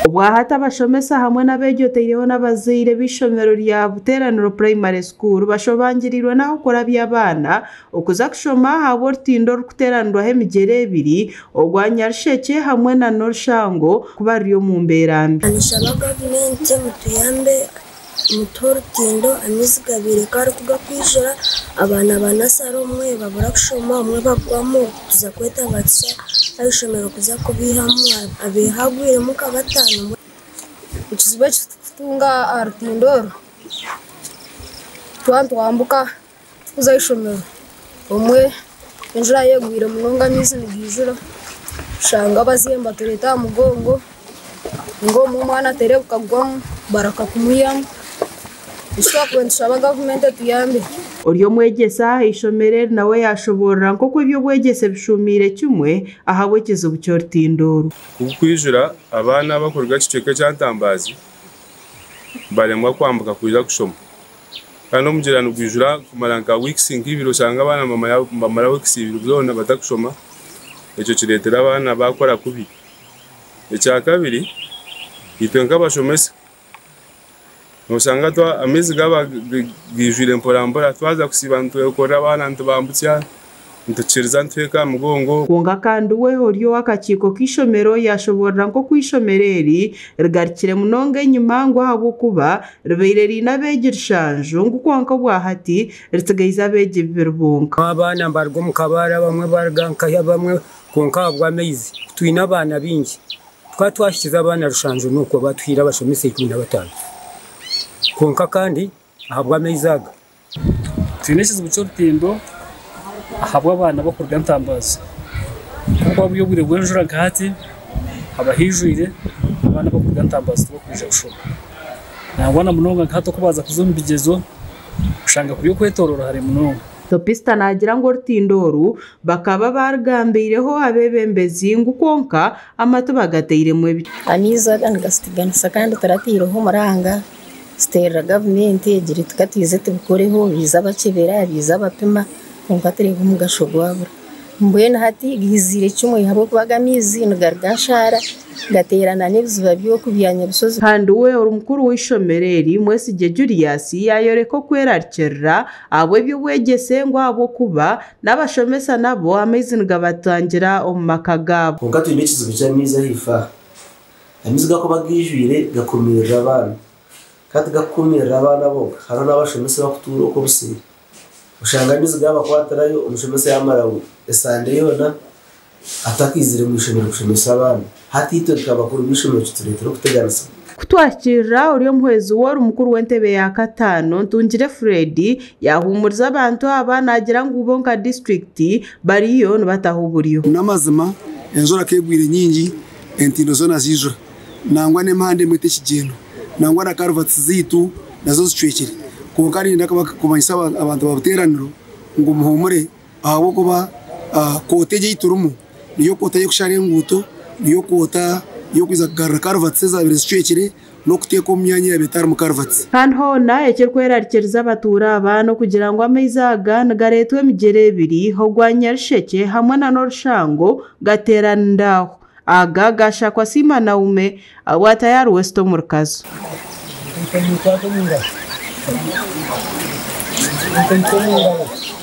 Obwahati abashomesa hamwe n'abeegi otaireho n'abazaire b'eishomero rya Buteraniro Primary School bashobangiriirwe n'ahokurabya abaana okuza kushoma ahabw'orutindo orurikuteeranirwaho emigyera ebiri ogwa Nyarushekye hamwe na Norushango kuba ruri omu mbeera mbi. Nishaba gavumenti mutuyambe mutuhe orutindo amaizi gabaire karikuga kwijura abaana ba nasare omwe babura kushoma omwe bagwamu tuza kwetabaatisa ah'eishomero kuza kubihamu hagwiremu nka bataano. Ekizibu eki turikutunga aha rutindo oru, twaba nitwambuka turikuza ah'eishomero, obumwe enjura yaaba egwire munonga amaizi nigaijura, oshanga abazaire nibatureeta aha mugongo, ninga obumwe omwana aterebuka kugwamu bararuka kumwihamu. Eki twakubaire nitushaba gavumenti etuyambe. Ori omwegyesa aha ishomero eri nawe yashoborora nk'oku eby'obwegyese bishumiire kimwe ahabw'ekizibu ky'orutindo oru. Kukwijura abaana abakuruga kicweka ekya Ntambazi baremwa kwambuka kwija kushoma kandi omugyera nigwijura kumara nka weeks nk'ibiri oshanga abaana bamara weeks ibiri zoona batakushoma ekyo kireetera abaana bakora kubi. Ekyakabiri itwe nk'abashomesa noshanga amaizi gaba gaijwire mpora mpora twaza kusiiba nitwekorera abaana nitubambutsya nitukiriza nituheeka aha mugongo. Kwonka kandi we ori ow'akakiiko k'eishomero yashoborora nk'oku eishomero eri rigarukire munonga enyima ngu ahabw'okuba ribaire riine abeegi rushanju ngu kwonka obwahati ritsigaize abeegi bibiri bonka. Abaana nibaruga omu Kabale abamwe baruga nkahi abamwe kwonka ahabw'amaizi twine abaana baingi tukaba twahikize abaana rushanju nikwo batuhaire abashomesa 15 kwonka kandi ahabw'amaizi aga. Twine ekizibu ky'orutindo ahabw'abaana bakuruga Ntambazi kuba buri obwire bw'enjura nka hati haba haijwire abaana bakuruga Ntambazi tibakwija kushoma nangwa na munonga nka hati okubaza kuza omu bigyezo oshanga kuri okwetorora hare munonga. Topista naagira ngu orutindo oru bakaba barugambiireho abeebembezi ngu kwonka amatu bagatairemu ebi. Amaizi aga nigasitiganisa kandi turataireho omuranga tuterera gavumenti egira eti katwize tubikoreho biiza bakyebera biiza bapima kwonka tureeba omugasho gwabura. Mbwenu hati giiziire kimwe ahabw'okuba aga amaizi nigaruga nshaara gateerana n'ebiziba by'oku bya Nyabisozi. Kandi we ori mukuru w'eishomero eri Mwesigye Julius yayoreka okwerarikirira ahabw'eby'obwegyese ngu ahabw'okuba n'abashomesa nabo amaizi nigabatangira omu maka gaabo. Kwonka twine ekizibu ky'amaizi ahaifo aha. Amaizi gakuba gaijwire gakumirira abaana kandi gakukumirira abaana bonka hariho n'abashomesa bakutuura okwo obuseeri. Oshanga amaizi gabakwatirayo omushomesa yamara esande yoona atakaizire omu ishomero kushomesa abaana. Hati itwe nka bakuru b'eishomero kitureetera okuteganisa. Kutwakirira ori omuhwezi w'ori mukuru w'entebe ya kataano Ntungire Fred yahuumuriza abantu aba naagira ngu bo nka disitulikiti bariyo nibataho oburyo. N'amazima enjura kegwire nyingi entindo zoona ziijura nangwa n'emihanda emwe tekigyendwa nangwa na karuvati zaitu nazo zicwekire kwonka niinyenda kumanyisa abantu ba Buteraniro ngu muhuumure ahabw'okuba koota egi ei turimu niyo koota y'okushara enguuto niyo koota y'okwija kugarura karuvati ezaabaire zicwekire n'okuteeka omu myanya eyabaire etarimu karuvati. Kandi hoona ekirikwerarikiriza abatuura aba n'okugira ngu amaizi aga nigareetwa emigyera ebiri ogwa Nyarushekye hamwe na n'Orushango gateeranira aho. Aga gashakwa Siima Naume Bwatayari West omu Rukazo.